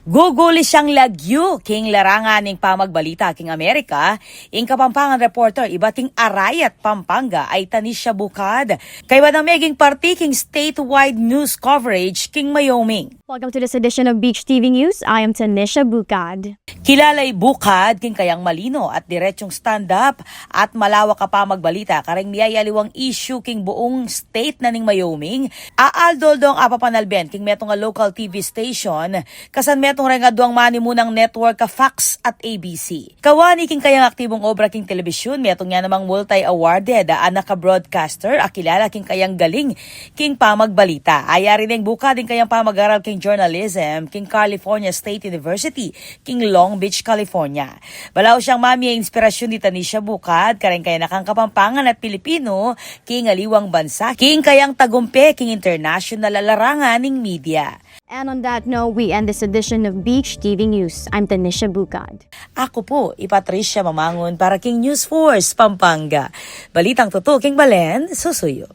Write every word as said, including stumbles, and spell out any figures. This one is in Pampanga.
Guguli siyang lagyu king larangan ning pamagbalita king Amerika, ing Kapampangan reporter ibat king Arayat, Pampanga, ay Tanisha Bukad. Kaybat nang meging parti king statewide news coverage king Wyoming. Welcome to this edition of Beach T V News. I am Tanisha Bukad. Kilala i Bukad king kayang malino at diretsong stand-up at malawak a pamagbalita kareng miyayaliwang issue king buung state na ning Wyoming. Aal-doldong apapanalben king metung a local T V station, kasan metung reng aduang manimunang network a Fox at A B C. Kawani king kayang aktibung obra king telebisyun, metung ya namang multi-awarded a anak a broadcaster a kilala king kayang galing king pamagbalita. Ayari neng Bukad ing kayang pamag-aral king journalism king California State University king Long Beach, California. Balaus yang mamie inspirasyun ni Tanisha Bukad kareng kayanakang Kapampangan at Pilipino king aliwang bansa king kayang tagumpe king international a larangan ning media. And on that note, we end this edition of Beach T V News. I'm Tanisha Bukad. Aku pu i Patricia Mamangun para king News Force Pampanga. Balitang tutu king balen, susuyu.